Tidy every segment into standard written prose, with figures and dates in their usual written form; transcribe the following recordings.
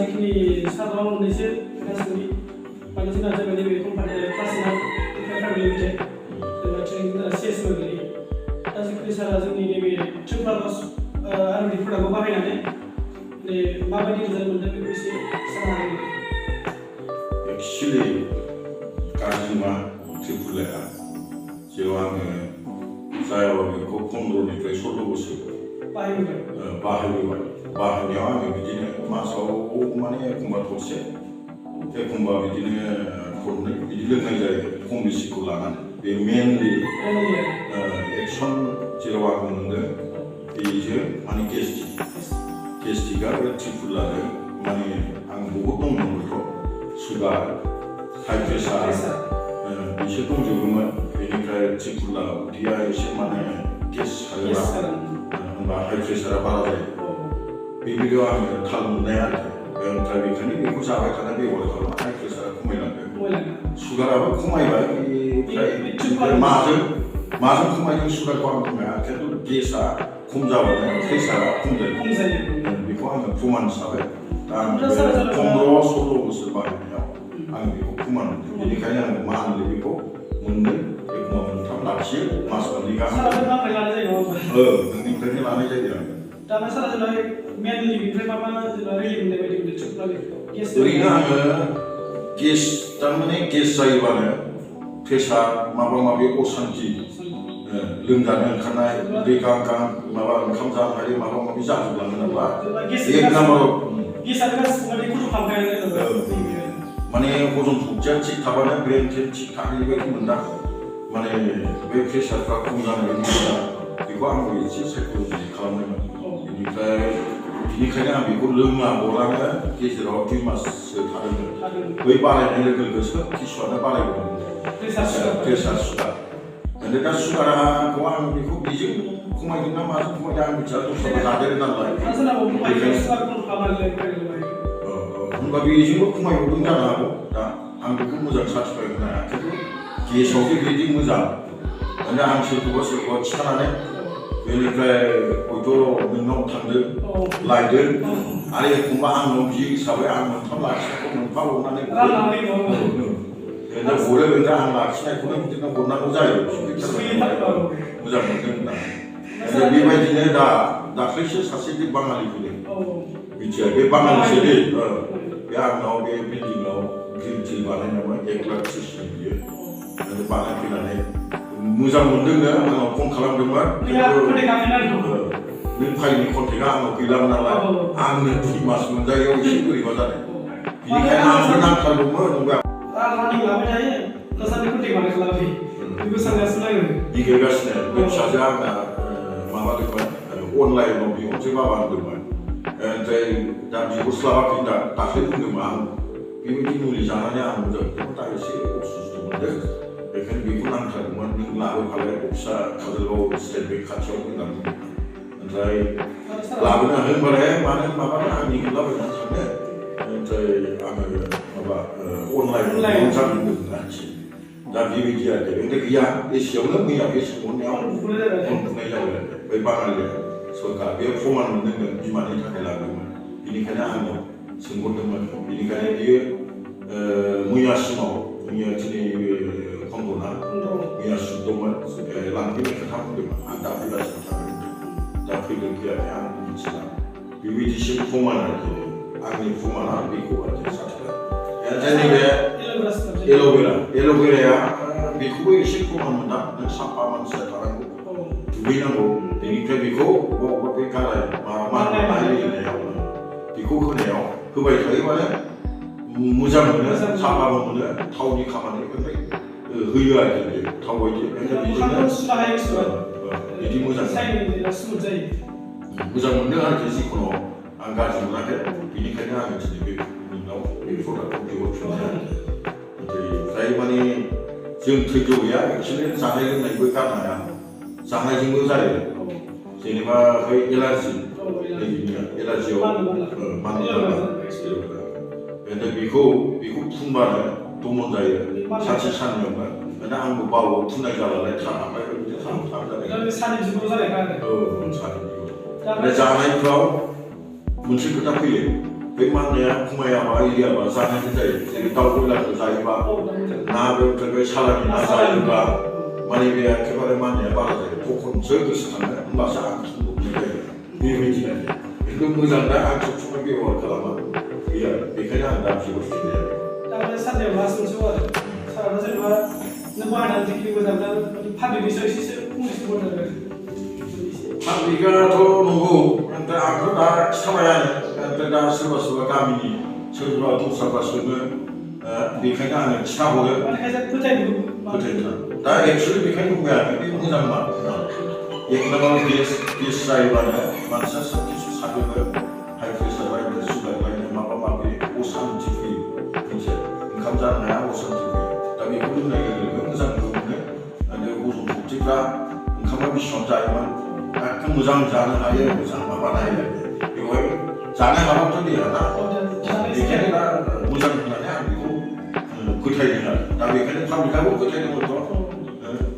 जिखिनि साधारन मोननैसो गासैनि माने जोंना जाबाय नैबे कम्पानिया क्लासिनाव फेक्टरि लिमिटेड जोंना ट्रेनिं सेस गोग्लैयो दा जिखिनि सारा जोंनि नैबे ट्रिप्लास आरनि प्रडाक्टखौ बाहायनानै माबायदि रिजाल्ट मोनदों बेखौ एसे सावरायनो एक्चुअली गाज्रिमा ट्रिप्लाया जेराव आङो जायाबा बेखौ 15निफ्राय 16 बोसोर बाहायनायाव आङो बिदिनो मासाव माने एखमबा थरसे एखमबा बिदिनो थरनै बिदि लोंनाय जायो खम बेसिखौ लानानै बे मेनलि एक्सन जेराव आं मोनदों बेजों माने गेस्टिकआ बे ट्रिप्लाजों माने आं बहुद दंमोन बेखौ सुगार हाइ प्रेसार बिसोर दंजोबोमोन बेनिफ्राय ट्रिप्ला उदैया एसे माने गेस खारोबा होनबा हाइ प्रेसारा बारा जायो बेबायदियाव आङो थाल मोननाय आरो ओमफ्राय बेखायनो बेखौ जाबाय थानाय बेब'हार खालामो हाइ प्रेसारा खमायलांदों सुगाराबो खमायबाय ओमफ्राय माजों खमायदों सुगारखौ आं खमाया खिन्थु गेसआ खम जाबानो प्रेसारा खम जायो बेखौ आङो प्रमाण हिसाबै दा आं 15-16 बोसोर बाहायनायाव आं बेखौ प्रमाण मोनदों बेनिखायनो आङो मान्थलि बेखौ मोननै एखमबा मोनथाम लाखियो मास मोननै गाहाम नोंनिफ्रायनो लानाय जायो आङो दाना सारा जोंना मेनलि बिनिफ्राय मा जोंना रिलिफ मोननाय बायदि मोनदों ट्रिप्लानि ओरैनो आङो गेस थारमाने गेस जायोबानो प्रेसार माबा माबि असान्थि लोमजानो ओंखारनाय दै गां माबा ओंखाम जानो हायै माबा माबि जाजोबलाङो नालाय एक नाम्बाराव माने हजम सक्तिया थिग थाबानो ब्रेन थिग थाहैनाय बायदि मोनदां माने बे प्रेसारफ्रा खम जानाय बायदि मोनदां बेखौ आंबो एसे साइक'लजि खालामदोंमोन बेनिखायनो आं बेखौ लोङा हरानो गेजेराव 2 माससो थादोंमोन बै बारायनाय लोगो लोगो सोब किसुआनो बारायबोदों प्रेसार सुगार दा सुगाराखौ आं बेखौ बेजों खमायदों ना माजों खमायदों आं मिथिया दस्राबो जादेरो नालाय होनबा बेजोंबो खमायबावदों जानो हागौ दा आं बेखौ मोजां सार्टिफाइ होनो हाया खिन्थु गेसावसो बिदि मोजां माने आं सोरखौबा खिथानानै बेनिफ्राय हयथ' नोंनाव थांदों लायदों आरो एखमबा आंनाव बियो हिसाबै आं मोनथाम लाखिनायखौ मोनफा हरनानै हरो बेनिफ्राय आं लाखिनायखौनो बिदिनो हरनांगौ जायो मोजां मोनदों होननानै बेबायदिनो दाख्लैसो सासे बे बाङालि फैदों मिथिया बे बाङालिसो दे बे आंनाव बे बिल्डिंआव ग्रिन टि बानायनायमोन 1,30,000 बियो बानायफैनानै मोजां मोनदोंनो आंनाव फन खालामदोंमोन नों फाइलनि कन्टेक्टआ आंनाव गैलामोन नालाय आंनो 2 मास मोनजायैयाव एसे बोरैबा जादों बेनिखायनो आंबो नांथारगौमोन बिगेरगासिनो बे फिसाजोआ आंना माबादोंमोन अनलाइनाव बिहरसै बाबा होनदोंमोन ओमफ्राय दा बिहरस्लाबाखै दाख्लै बुंदोंमोन आं बेबायदि मुलि जानानै आं मोजां दा एसे असुस्थ' मोनदों बेखायनो बेखौ नांथारगौमोन नों लाबोफालाय फिसा काजलगाव स्टेट बेंक खाथियाव होननानै ओमफ्राय लाबोनो होनबालाय मानो माबानो आंनि लाबोनानै थांनो ओमफ्राय आङो माबा अनलाइन जादोंमोन आरोखि दा बेबायदि आरो ओमफ्राय गैया एसेयावनो मैया बे सोंहरनायाव बुंनाय जाबाय बै बाङालिया सरकार बे प्रमान मोनदोंमोन बिमानि थाखाय लाबोदोंमोन बेनिखायनो आंनाव सोंहरदोंमोन बेनिखायनो बियो मैयासिमाव मैया दिनै खन्दना मैया सुदोंमोन लांफैनो खोथा बुंदोंमोन आं दा फैगासिनो थादों दा फैदों फैयाखै आं मिथिला बेबायदिसिम प्रमान आरोखि आंनि प्रमाना बेखौ आरोखि सार्टिफाइड नैबे एल'भेराया बेखौबो एसे प्रमान मोना नों साफा मानसिया थानांगौ दुगैनांगौ बेनिफ्राय बेखौ बबेबा बे गाराय माननाय होनायाव बेखौ होनायाव होबाय थायोबानो मोजां मोनो साफाबो मोनो थावनि खामानि होयो आरोखि बे थाव बायदि बिदि मोजां मोनदों आरोखि जिखुनु आं गाज्रि मोनाखै बेनिखायनो आङो दिनै बे नोंनाव बे प्रडाक्टखौ बिहरफिनबाय ओमफ्राय माने जों धैर्य गैया एक्सुवेलि जानाय लोंनायबो गारनो हाया जानायजोंबो जायो जेनेबा बै एलार्जियाव ओमफ्राय बेखौ फुनबानो दमन जायो सानसे साननैयावनो ओमफ्राय आंबो बावो फुननाय जाबालाय थाबाय जानायफ्राव मोनसे खोथा फैयो बै माननाया खमायाबा एरियाबा जानायनि जायो जेरै दाउ ब्रयलारखौ जायोबा ना बेनिफ्राय सालानि ना जायोबा माने बे एखेबारे माननाया बारा जायो तखनसो गोसोखाङो होमबासो आं संनाय जायो बेबायदि आरो खिन्थु मोजां दा आं सब समाय बेबहार खालामा गैया बेखायनो आं दा बिगुर फिननाय आरो तारमाने साननायाव मा सोंसौ आरो साराबा जेनेबा नों बाहायनानै जिखिनि मोजां दा पाब्लिकनि सायाव एसे फंनैसो बुंदों पाब्लिकआथ' नंगौ ओमफ्राय आंथ' दा खिथाबायानो ओमफ्राय दा सोरबा सोरबा गामिनि सोरबा दस्राफ्रा सोङो बेखायनो आङो खिथाहरो फोथायनो दा एक्सुवेलि बेखायनो बुंबाय आङो बे मोजां मा एक नाम्बार गेस जायोबानो मानसिया सब किसु सानोबो हाइ प्रेसार लायनो सुगार लायनो माबा माबि असान्ति फैयो मोनसे ओंखाम जानो हाया असान्ति फैयो दा बेखौ लोंनाय लोगो लोगो मोजां मोनो आरो हजम सक्तिफ्रा ओंखामा बेसेबां जायोमोन एकदम मोजां जानो हायो मोजां माबानो हायो बेवहाय जानो हाबाथ' देहा ना बेखायनो दा मोजां होननानै आं बेखौ फोथायदों आरो दा बेखायनो पाब्लिकआबो फोथायदोंमोनथ'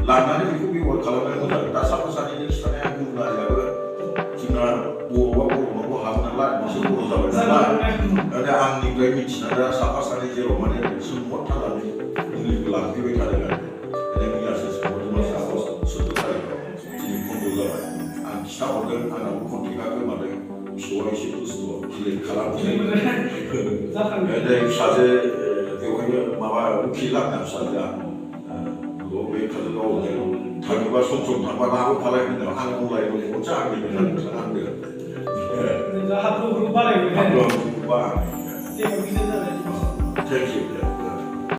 लांनानै बेखौ बेबहार खालामनाय मोजां दा साफा सानैनि खिथानाया गुबुन हारियाबो जोंना बर'आ बर'नावबो हाबो नालाय बिसोर बर' जाबाय नालाय दा आंनिफ्राय मिथिनानै दा साफा सानै जेराव माने सोंहरथारनानै इंलिसखौ लांफैबाय थादों आरो मैयासो सोंहरदोंमोन साफा 14 तारिखआव दिनै 15 जाबाय आं खिथाहरदों आंनाबो कन्टेक्टआ गोमादों फिसौआ एसे बुस्थु डिलिट खालामदों फिसाजो बेवहायनो माबा उखिल आंना फिसाजोआ बे काजलगावआव थाङोबा सम सम थांबा नाबो फालायफैनो आं अनलाइन मोनसे आंनि हाब्रुफोरखौ बानायबाय थेंक इउ